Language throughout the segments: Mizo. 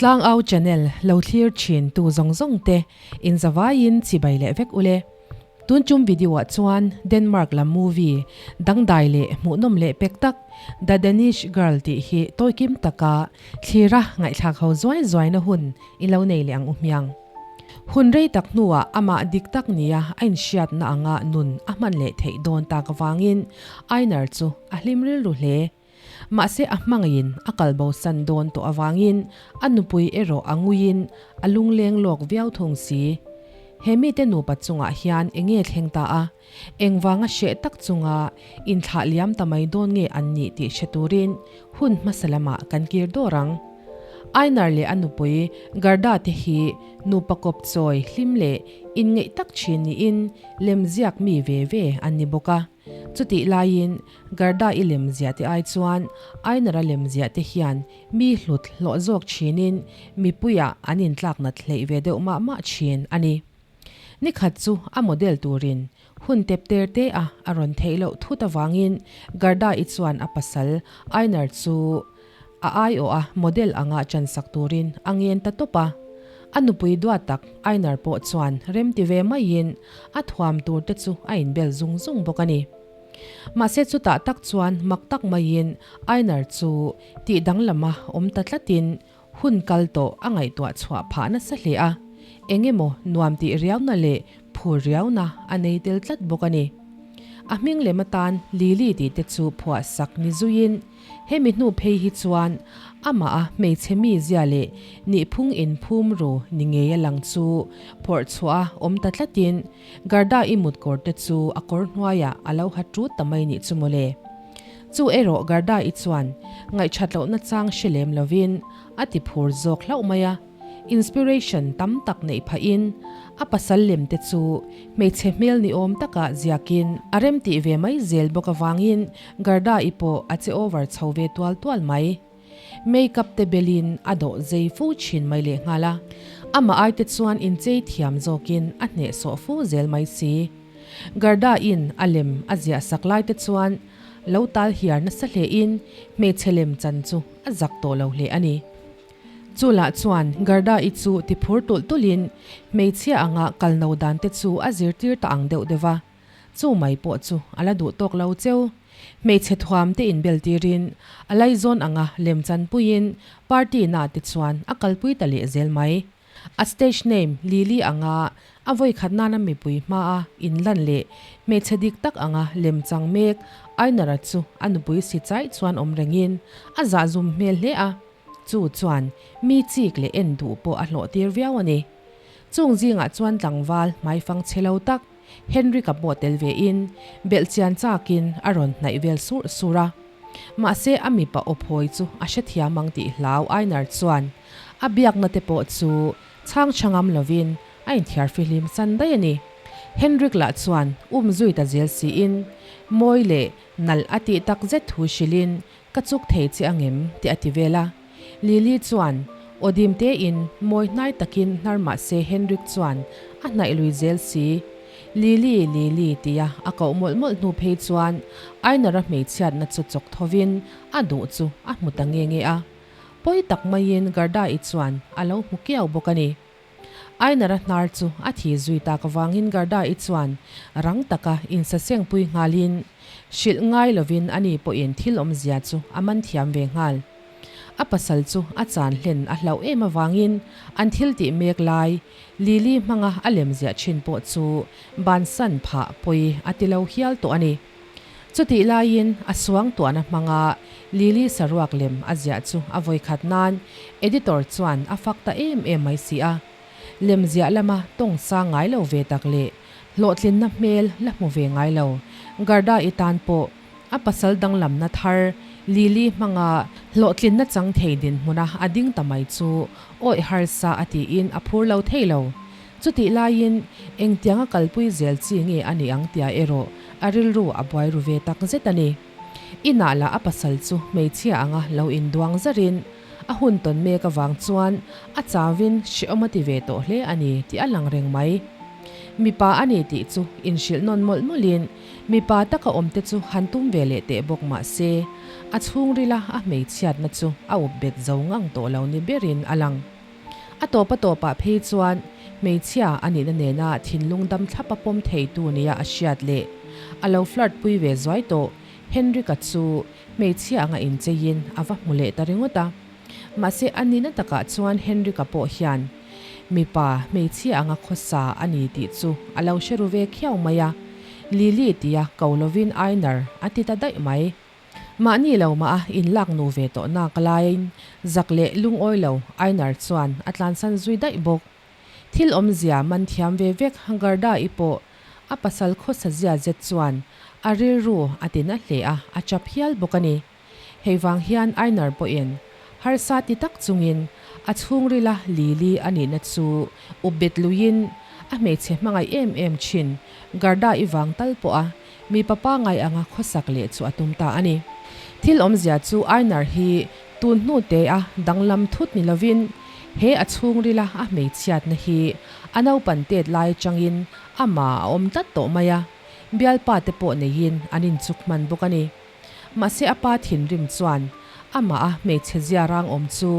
Tlangau channel lo thlir thin tu zawng zawng te in zavaiin chibai leh vek ule. Tun tum video ah chuan Denmark lam movie dangdai leh hmuhnawm leh pek tak The Danish Girl tih hi tawikim taka thlira ngaihthlak ho zuai zuaina hun i lo nei leh ang u hmiang. Hun rei tak hnuah amah dik tak nia a inhriatna anga nun a hman leh theih dawn tak avangin Einar chu a hlim rilru hle. Mahse a hmangaihin a kalbosan dawn tawh avangin a nupui erawh a nguiin a lungleng lawk viau thung si. He mite nupa chungah hian enge thleng ta a, engvanga hreh tak chunga inthlah liam ta mai dawn nge an nih tih hre turin hun hmasa lamah kan kir dawr ang. Einar leh a nupui Gerda te hi nupa kawp chawi hlim leh inngeih tak thin niin lemziak mi ve ve an ni bawk a. Chutih laiin Gerda i lemziah te ai chuan Einar a lemziah te hian mi hlut hlawh zawk thinin mipuiah an intlak nat hleih ve deuh mah mah thin a ni. Ni khat chu a model turin hun tep ter te a a rawn theih loh thut avangin Gerda i chuan a pasal Einar chu a aiawh a model anga chansak turin a ngen ta tawp a. A nupui duat tak Einar pawh chuan remti ve maiin a thuam tur te chu a inbel zung zung bawk a ni. Mahse chutah tak chuan mak tak maiin Einar chu tih danglama awm ta tlatin hun kal tawh a ngaihtuah chhuah phah nasa hle a, eng emaw nuam tih riauna leh phur riauna a nei tel tlat bawk a ni. A hming lem atan Lily tih te chu phuah sak ni zuiin hemi hnu phei hi chuan amah a hmeichhe mi zia leh nihphung inphum ru ni ngei a lang chu phawrh chhuah a awm ta tlatin Garda i mut kawr te chu a kawr hnuaiah a lo ha ṭut ta mai nih chu mawle. Chu erawh Garda i chuan ngaihṭhat lohna chang hre lem lovin a ti phur zawk hlauh mai a, inspiration tam tak neih phahin a pasal lem te chu hmeichhe hmel ni awm taka ziakin a remtih ve mai zel bawk avangin Garda i pawh a che over chho ve tual tual mai. Makeup te belin a dawh zei fu thin mai lehnghal a, amah ai te chuan inchei thiam zawkin a hnehsawh fu zel mai si. Garda in a lem a ziah sak lai te chuan lo tal hiar nasa hle in hmeichhe lem chan chu a zak tawh lo hle a ni. Chu lah chuan Garda i chu ti phur tulh tulh in hmeichhia anga kal no dan te chu a zirtir ta ang deuh deuh va. Chu mai pawh chu a la duh tawk lo cheu. Hmeichhe thuam te inbel tirin a laizawn anga lemchan puiin party na te chuan a kalpui ta leh zel mai. A stage name Lily anga a vawikhat nana mipui hmaa inlan leh hmeichhe dik tak anga lemchang mek Ainara chu a nupui si chaih chuan awm rengin a zahzum hmel hle a, chu chuan mi chik leh en duh pawh a hlawhtir viau a ni. Chung zingah chuan tlangval hmaifang chhe lo tak Henry-ka pawh tel ve in belhchian chakin a rawn hnaih vel surh surh a. Mahse a mipa aw phawi chu a hrethiam ang tih hlau Einar chuan a biakna te pawh chu chhang tha ngam lovin a inthiar fihlim san daih a ni. Henrik lah chuan um zui ta zel siin mawi leh nalh a tih tak zet thu hrilhin Ka chuk thei che angem? tih a ti vel a. Lily chuan aw dim tein mawi hnai takin hnar mah se Henrik chuan a hnaih lui zel si. Lily, Lily tia a koh mawlh mawlh hnu phei chuan Ainara hmeichhiatna chu chawk thovin a duh chu a hmu ta nge nge a. Pawi tak maiin Garda-i chuan a lo hmu kiau bawk a ni. Ainara hnar chu a thi zui tak avangin Garda-i chuan rang taka insasengpui nghalin hrilh ngai lovin ani pawhin thil awmzia chu a man thiam ve nghal. A pasal chu a chan hlen a hlauh em avangin an thil tih mek lai Lily hmanga a lemziah thin pawh chu bansan phah pawi a ti lo hial tawh a ni. Chutih laiin a suangtuahna hmanga Lily saruak lem a ziah chu a vawikhat nan editor chuan a fak ta em em mai si a. Lem ziah lama tawng sang ngai lo ve tak leh hlawhtlinna hmel la hmu ve ngai lo Garda-i tan pawh a pasal danglamna thar Lily hmanga hlawhtlinna chang thei dinhmuna a ding ta mai chu awih harsa a tiin a phur lo thei lo. Chutih laiin engtianga kalpui zel chi nge a nih ang tia erawh a rilru a buai ru ve tak zet a ni. Inah lah a pasal chu hmeichhia anga lo induang zarin a hun tawn mek avang chuan a chauin hrehawm a ti ve tawh hle a ni tih a lang reng mai. Mipa a ni tih chu inhrilh nawn mawlh mawlhin mipa taka awm te chu han tum ve leh teh bawk mah se a chhungrila a hmeichhiatna chu a up bet zo ngang tawh lo ni berin a lang. A tawp a tawpah phei chuan hmeichhia a nihna nena thinlung dam thlap a pawm theitu nia a hriat leh a lo flirt pui ve zuai tawh Henrik-a chu hmeichhia anga incheiin a va hmu leh ta ringawt a. Mahse a nihna takah chuan Henrik-a pawh hian mipa hmeichhia anga khawsa a ni tih chu a lo hre ru ve khiau mai a, Lily tia ko lovin Einar a ti ta daih mai. Mahni lo mah a inlak nu ve tawh nak laiin zak leh lungawi lo Einar chuan a tlansan zui daih bawk. Thil awmzia man thiam ve vek Gerda-i pawh a pasal khawsa zia zet chuan a rilru a ti na hle a, a chap hial bawk a ni. Hei vang hian Einar pawhin harsa ti tak chungin a chhungrila Lily a nihna chu up bet luiin a hmeichhe hmangaih em em thin Gerda-i vang tal pawh a Mipa pangai anga khawsak leh chu a tum ta a ni. Thil awmzia chu Einar hi tun hnu te a danglam thut ni lovin he a chhungrila a hmeichhiatna hi a naupan tet lai atangin amah a awm tlat tawh mai a, bialpa te pawh neiin an inchuk hman bawk a ni. Mahse a pa thinrim chuan amah a hmeichhe zia rang awm chu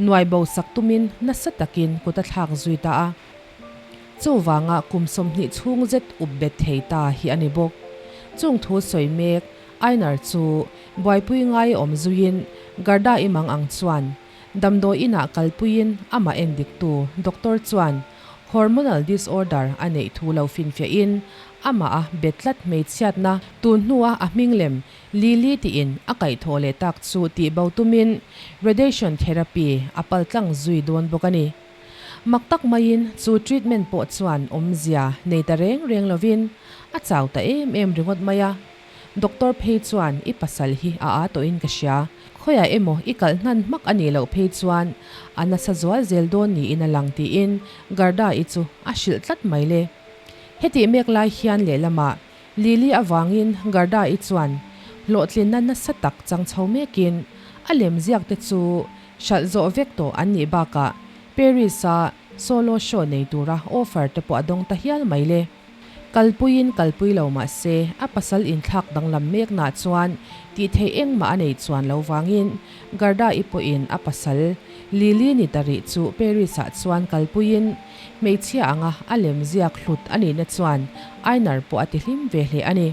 nuai bo sak tumin nasa takin kut a thlak zui ta a. Chuvanga kum 20 chhung zet up bet thei ta hi a ni bawk. Chung thu sawi mek Einar chu buaipui ngai awm zuiin Gerda i mang ang chuan damdawi inah kalpuiin amah en diktu doctor chuan hormonal disorder a neih thu lo finfiahin amah a bet tlat hmeichhiatna tun hnua a hming lem Lily tiin a kaihthawh leh tak chu tihbo tumin radiation therapy a paltlang zui dawn bawk a ni. Mak tak maiin chu treatment pawh chuan awmzia nei ta reng reng lovin a chau ta em em ringawt mai a. Doctor phei chuan i pasal hi a aa tawhin ka hria, khawiah emaw i kalh hnan hmak a nih loh phei chuan a nasa zual zel dawn niin a lang tiin Gerda-i chu a hrilh tlat mai le. Hetih mek lai hian lehlamah Lily avangin Gerda-i chuan hlawhtlinna nasa tak chang chho mekin a lemziak te chu Hralh zawh vek tawh an nih bakah Paris-a solo show nei tura offer te pawh a dawng ta hial mai le. Kalpuiin kalpui lo mah se a pasal inthlak danglam meknah chuan tih theih engmah a nei chuan lo vangin Gerda-i pawhin a pasal Lily ni ta rih chu Paris-ah chuan kalpuiin hmeichhia anga a lem ziak hlut a nihna chuan Einar pawh a tihlim ve hle a ni.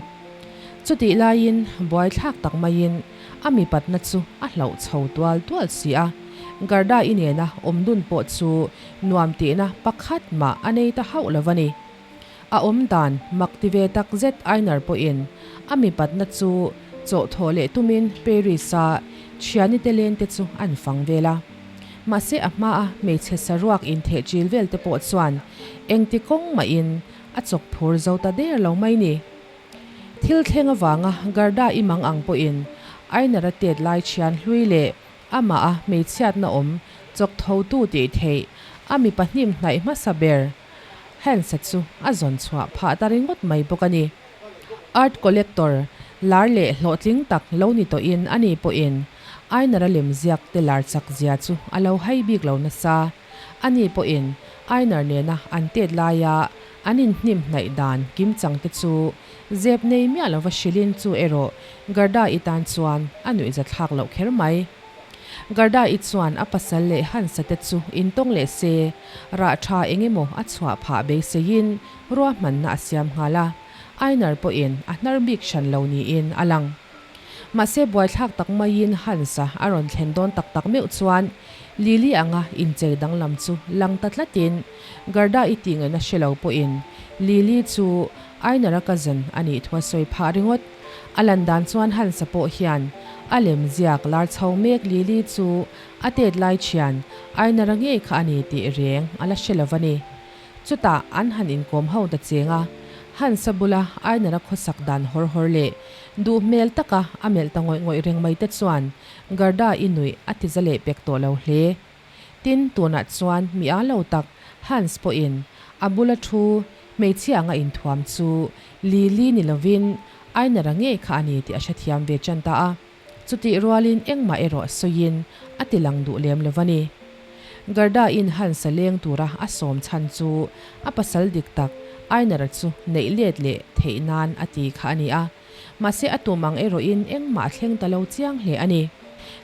Chutih laiin buaithlak tak maiin A mipatna chu a hlauh chho tual tual si a, Gerda-i nena awm dun pawh chu nuam tihna pakhat mah a nei ta hauh lo a ni. A awm dan mak ti ve tak zet Einar pawhin a mipatna chu chawhthawh leh tumin Paris-a thiani te len te chu an fang vel a. Mahse a hmaa hmeichhe saruak intheh chil vel te pawh chuan engti kawng mahin a chawk phur zo ta der lo mai ni. Thil thleng avanga Gerda i mang ang pawhin Einar a tet lai thian hlui leh amah a hmeichhiatna awm chawk thotu tih theih a mipa hnim hnaih hmasa ber Hans-a chu a zawn chhuah phah ta ringawt mai bawk a ni. Art collector lar leh hlawhtling tak lo ni tawhin ani pawhin Einar a lemziak te lar chak zia chu a lo hai bik lo nasa. Ani pawhin Einar nena an tet laia An inhnim hnaih dan kimchang te chu zep nei miah lova hrilhin chu erawh Gerda-i tan chuan a nuihza thlak loh kher mai. Gerda-i chuan a pasal leh Hans-a te chu intawng leh se, rah tha eng emaw a chhuah phah beiseiin ruahmanna a siam nghal a, Einar pawhin a hnar bik hran lo niin a lang. Mahse buaithlak tak maiin Hans-a a rawn thlen dawn tak tak meuh chuan Lily anga inchei danglam chu lang ta tlatin Gerda-i tih ngaihna hre lo pawhin Lily chu Einar-a cousin a nih thu a sawi phah ringawt. A lan dan chuan Hans-a pawh hian a lem ziak lar chho mek Lily chu a tet lai thian Einar-a ngei kha a ni tih reng a la hre lo va ni. Chutah an han inkawm ho ta cheng a, Hans-a bula Einar-a khawsak dan hawr hawr leh duh hmel taka a melh ta ngawih ngawih reng mai te chuan Gerda-i nuih a ti za leh pek tawh lo hle. Tin, tunah chuan mi a lo tak Hans pawhin a bula thu hmeichhia anga inthuam chu Lily ni lovin Einar-a ngei kha a ni tih a hrethiam ve tan ta a. Chutih rualin engmah erawh sawiin a ti lang duh lem lo va ni. Gerda-in Hans-a leng tura a sawm chhan chu a pasal dik tak Einar-a chu neih let leh theih nan a ti kha a ni a. Mahse a tum ang erawhin engmah a thleng ta lo chiang hle a ni.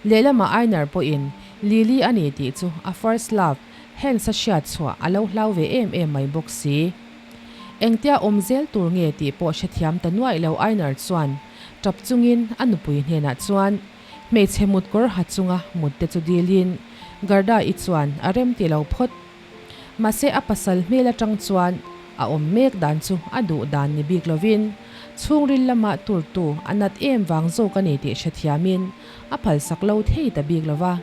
Lehlamah Einar pawhin Lily a ni tih chu a first love Hans a hriat chhuah a lo hlau ve em em mai bawk si. Engtia awm zel tur nge tih pawh hrethiam ta nuaih lo Einar chuan tap chungin a nupui hnenah chuan hmeichhe mutkawr ha chunga mut te chu dilin Gerda-i chuan a rem ti lo phawt. Mahse a pasal hmel atang chuan a awm mek dan chu a duh dan ni bik lovin chhungril lama turtu a nat em vang zawk a ni tih hrethiamin a phalsak lo thei ta bik lova.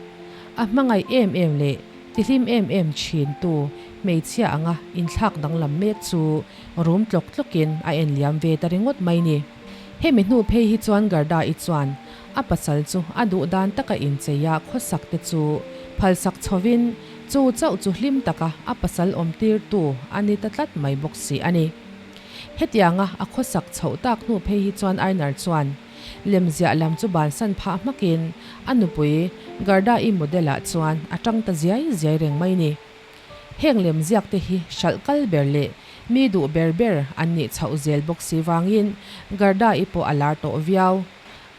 A hmangaih em em leh tihlim em em thin tu hmeichhia anga inthlak danglam mek chu rum tlawk tlawkin a en liam ve ta ringawt mai ni. Hemi hnu phei hi chuan Gerda-i chuan a pasal chu a duh dan taka incheia khawsak te chu phalsak chhovin chu chauh chu hlim taka a pasal awmtirtu a ni ta tlat mai bawk si a ni. Hetianga a khawsak chhoh tak hnu phei hi chuan Einar chuan lemziah lam chu bansan phah hmakin a nupui Gerda-i model-ah chuan a tang ta ziai ziai reng mai ni. Heng lemziak te hi hralh kal ber leh mi duh ber ber an nih chhoh zel bawk si vangin Gerda-i pawh a lar tawh viau.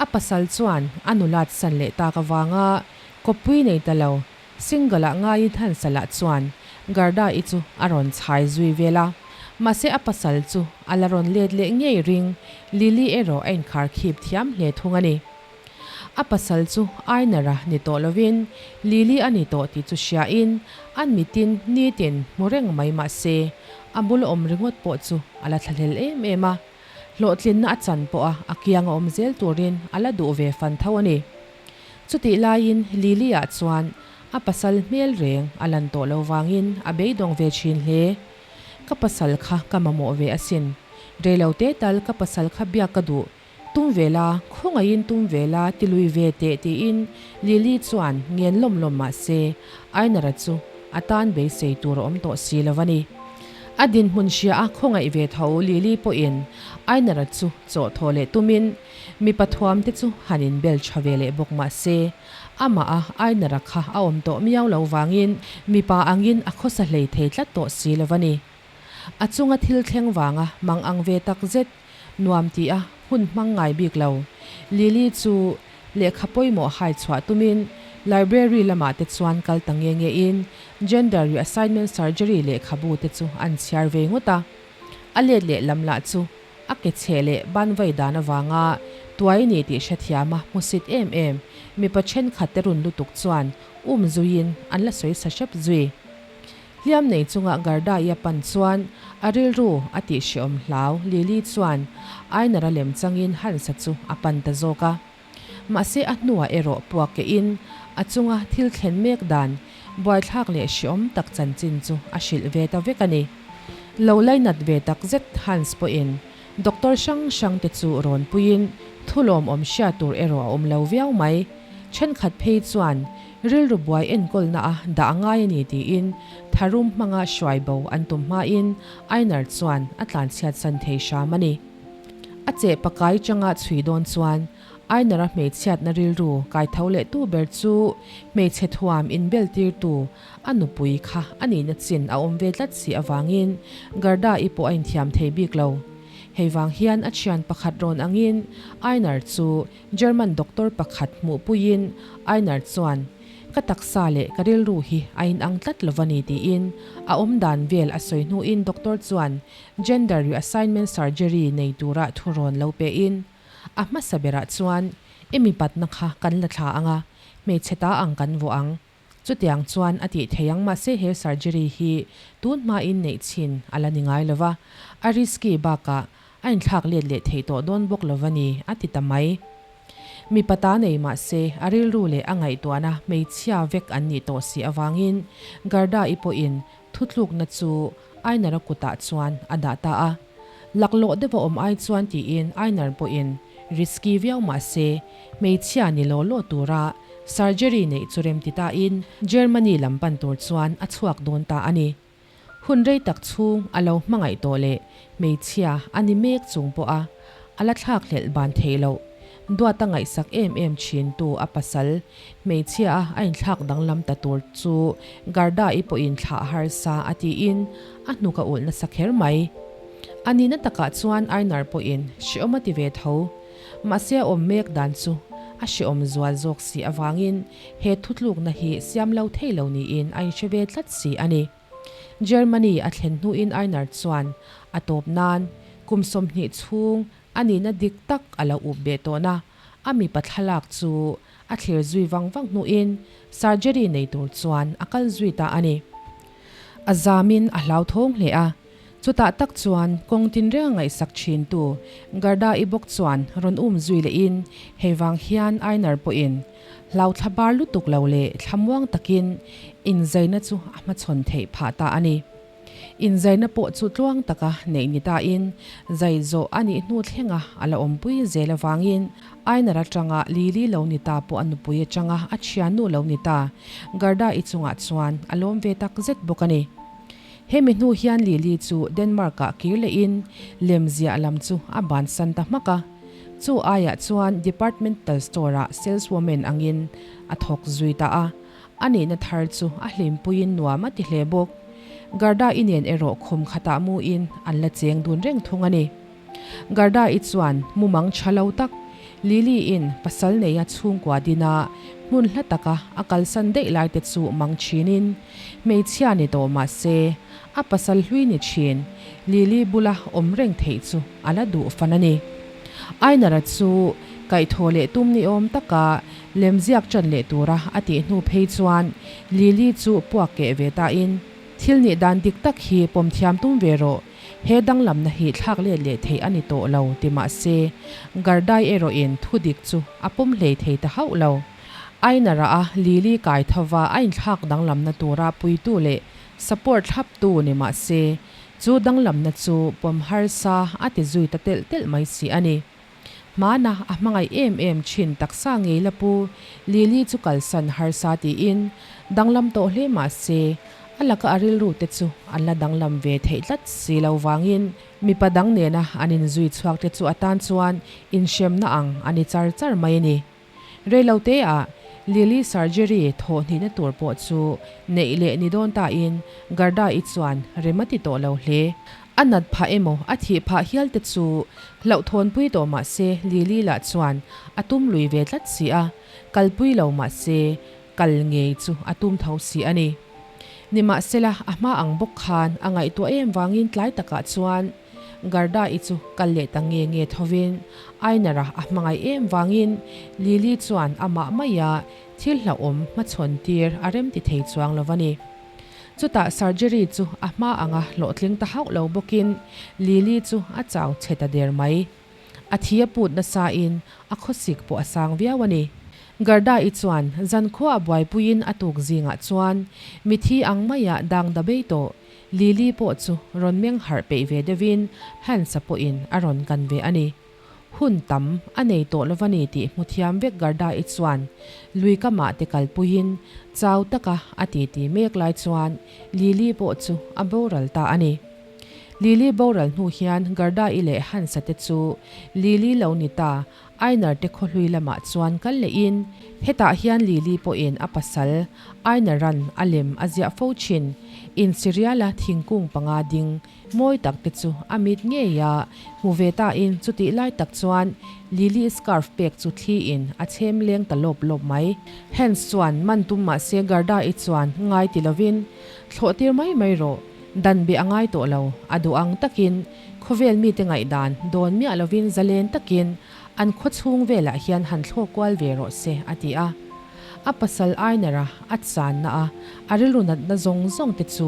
A pasal chuan a nulat san leh tak avanga kawppui nei ta lo single ah ngaiin Hansa-lah chuan Gerda-i chu a rawn chhai zui vel a. Mahse a pasal chu a la rawn let leh ngei ring Lily erawh a inkhar khip thiam hle thung a ni. A pasal chu Ainara ni tawh lovin Lily a ni tawh tih chu hriain an mitin nitin hmu reng mai mah se a bul awm ringawt pawh chu a la thlahlel em em a. Hlawhtlinna a chan pawh a a kiang a awm zel turin a la duh ve fan tho a ni. Chutih laiin Lily-ah chuan a pasal hmel reng a lan tawh lo vangin a beidawng ve thin hle. Ka pasal kha ka mamawh ve asin. Reilote tal ka pasal kha biak ka duh Tum ve la, khawngaihin tum ve la, ti lui ve teh tiin Lily chuan ngen lawm lawm mah se, Ainara chu a tan beisei tur a awm tawh si lo a ni. A dinhmun hria a khawngaih ve tho Lily pawhin Ainara chu chawh thaw leh tumin mipa thuam te chu han inbel tha ve leh bawk mah se, amah a Ainara kha a awm tawh miau lo vangin mipa angin a khawsa hlei thei tlat tawh si lo a ni. A chunga thil thleng vanga mang ang ve tak zet nuam tih a hun hmang ngai bik lo. Lily chu lehkha pawimawh hai chhuah tumin library lamah te chuan kal ta nge nge in gender reassignment surgery lehkhabu te chu an chhiar ve ngawt a. A let leh lam lah chu a ke chhe leh ban vai dan avanga tuai ni tih hrethiam a hmusit em em mipa thenkhat te run lutuk chuan um zuiin an la sawi sa hrep zui. Hliam nei chunga Garda-i a pan chuan a rilru a tih hreawm hlau Lily chuan Ainara lem changin Hans-a chu a pan ta zawk a. Mahse a hnuah erawh puak kehin a chunga thil thlen mek dan buaithlak leh hreawm tak chanchin chu a hrilh ve ta vek a ni. Lo lainat ve tak zet Hans pawhin doctor hrang hrang te chu rawn puiin thu lawmawm hriat tur erawh a awm lo viau mai. Thenkhat phei chuan Rilru buai enkawlna a dah ngai a ni tiin tharum hmanga hruai bo an tum hmain Einar chuan a tlanchhiat san thei hram a ni. A cheh pakai changa chhui dawn chuan Einar-a hmeichhiatna rilru kai tho leh tu ber chu hmeichhe thuam inbel tirtu a nupui kha a nihna chin a awm ve tlat si avangin Gerda-i pawh a inthiam thei bik lo. Hei vang hian a thian pakhat rawn angin Einar chu German doctor pakhat hmuhpuiin Einar chuan, Ka taksa leh ka rilru hi a inang tlat lo va ni tiin a awm dan vel a sawi hnuin doctor chuan gender reassignment surgery nei tura thu rawn lo pein a hmasa berah chuan i mipatna kha kan la thla ang a, hmeichhe ta ang kan vuah ang. Chutiang chuan a tih thei ang mahse he surgery hi tun hmain neih chhin a la ni ngai lo va, a risky bakah a inthlak let leh thei tawh dawn bawk lo va ni, a ti ta mai. Mipa ta nei mahse a rilru leh a ngaihtuahna hmeichhia vek an nih tawh si avangin Gerda-i pawhin Thutlukna chu Einar-a kutah chuan a dah ta a. Laklawh deuh a awm ai chuan tiin Einar pawhin risky viau mah se hmeichhia ni law law tura surgery neih chu rem ti tain Germany lam pan tur chuan a chhuak dawn ta a ni. Hun rei tak chhung a lo hmangaih tawh leh hmeichhia a ni mek chung pawha a la thlak hlelh ban theih loh. Duata ngaihsak em em thintu a pasal Hmeichhia a a inthlak danglam ta tur chu Garda-i pawhin thlah harsa a tiin a hnuk a ulh nasa kher mai. A nihna takah chuan Einar pawhin hreawm a ti ve tho. Mahse a awm mek dan chu a hrehawm zual zawk si avangin he thutlukna hi siam lo thei lo niin a inhre ve tlat si a ni. Germany a thlen hnuin Einar chuan a tawp nan kum 20 chhung a nihna dik tak a lo up beh tawhna a mipa thlalak chu a thlir zui vang vang hnuin surgery nei tur chuan a kal zui ta a ni. A zamin a hlauthawng hle a, chutah tak chuan kawng tinreng a ngaihsak thintu Garda-i bawk chuan rawn um zui lehin hei vang hian Einar pawhin hlauthla bar lutuk lo leh thlamuang takin inzaina chu a hmachhawn theih phah ta a ni. Inzaina pawh chu tluang taka neih ni tain zai zawh a nih hnu thlenga a la awmpui zel avangin Einar atanga Lily lo ni ta pawh a nupui atanga a thiannu lo ni ta Garda-i chungah chuan a lawm ve tak zet bawk a ni. Hemi hnu hian Lily chu Denmark-ah kir lehin lemziah lam chu a bansan ta hmak a. Chu aiah chuan departmental store-ah saleswoman angin a thawk zui ta a. A nihna thar chu a hlimpuiin nuam a ti hle bawk. Garda-i nen erawh khum khatah muin an la cheng dun reng thung a ni. Garda-i chuan mumang tha lo tak, Lily-in pasal neia chhungkua dina hmun hla taka a kalsan daih lai te chu mang thinin, hmeichhia ni tawh mah se, a pasal hlui ni thin, Lily bula awm reng theih chu a la duh fan a ni. Ainara chu kaihthawh leh tum ni awm taka lemziak ṭan leh tura a tih hnu phei chuan Lily chu puak keh ve tain, Thil nih dan dik tak hi pawm thiam tum ve rawh, he danglamna hi thlak let leh theih a ni tawh lo ti mah se, Gardai erawhin thu dik chu a pawm hlei thei ta hauh lo. Ainara a Lily kai thova a inthlak danglamna tura puitu leh support thlaptu ni mah se, Chu danglamna chu pawm harsa a ti zui ta telh telh mai si a ni. Hmana a hmangaih em em thin taksa ngei la pu Lily chu kalsan harsa tiin danglam tawh hle mah se, a laka a rilru te chu an la danglam ve theih tlat si lo vangin mipa dang nena an inzui chhuak te chu atan chuan inhremna ang a ni char char mai a ni. Reiloteah Lily surgery thawh hnihna tur pawh chu neih leh ni dawn tain Garda-i chuan rem a ti tawh lo hle. A nat phah emaw a thih phah hial te chu hlauhthawnpui tawh mah se Lily lah chuan a tum lui ve tlat si a, kalpui lo mah se kal ngei chu a tum tho si a ni. Nimahsela a hma ang bawk khan a ngaihtuah em vangin tlai takah chuan Garda-i chu kal leh ta nge nge thovin Ainara a hmangaih em vangin Lily chuan amah maia thil hlauhawm hmachhawn tir a rem ti thei chuang lo a ni. Chutah surgery chu a hma anga hlawhtling ta hauh lo bawkin Lily chu a chau chhe ta der mai. A thi a put nasain a khawsik pawh a sang viau a ni. Garda-i chuan zankhua a buaipuiin a tuk zingah chuan mithi ang maia dang da bei tawh Lily pawh chu rawn meng harh peih ve deuhin Hans-a pawhin a rawn kan ve a ni. Hun tam a nei tawh lo va ni tih hmu thiam vek Garda-i chuan lui kamah te kalpuiin chau taka a titi mek lai chuan Lily pawh chu a boral ta a ni. Lily boral hnu hian Garda-i leh Hans-a te chu Lily lo ni ta Einar te khawhlui lamah chuan kal lehin hetah hian Lily pawhin a pasal Einar-a'n a lem a ziah fo thin. Insiriala thingkung panga ding mawi tak te chu a mit ngei a hmu ve tain chutih lai tak chuan Lily scarf pek chu thliin a chhem leng ta lawp lawp mai. Hans chuan man tum mahse Garda-i chuan ngai ti lovin thlawh tir mai mai rawh, dan beh a ngai tawh lo, a duh ang takin Khawvel mite ngaihdan dawn miah lovin zalen takin an khaw chhung velah hian han thlawk kual ve rawh se, a ti a. A pasal Ainara a channa a, a rilru natna zawng zawng te chu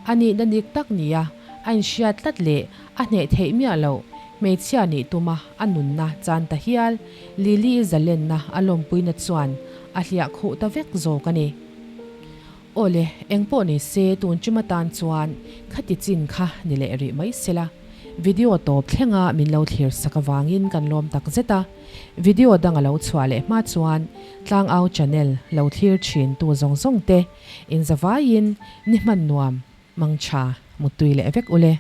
a nihna nik tak nia a inhriat tlat leh a hneh theih miah loh hmeichhia nih tuma a nunna chan ta hial Lily-i zalenna a lawmpuina chuan a hliah khuh ta vek zawk a ni. Awle, engpawh ni se tun chum atan chuan khati chin kha ni leh rih mai sela. Video tawp thlenga min lo thlir sak avangin kan lawm tak zet a. Video dang a lo chhuah leh hma chuan Tlangau channel lo thlir thin tu zawng zawng te inzavaiin ni hman nuam, mangtha, muttui leh vek ule.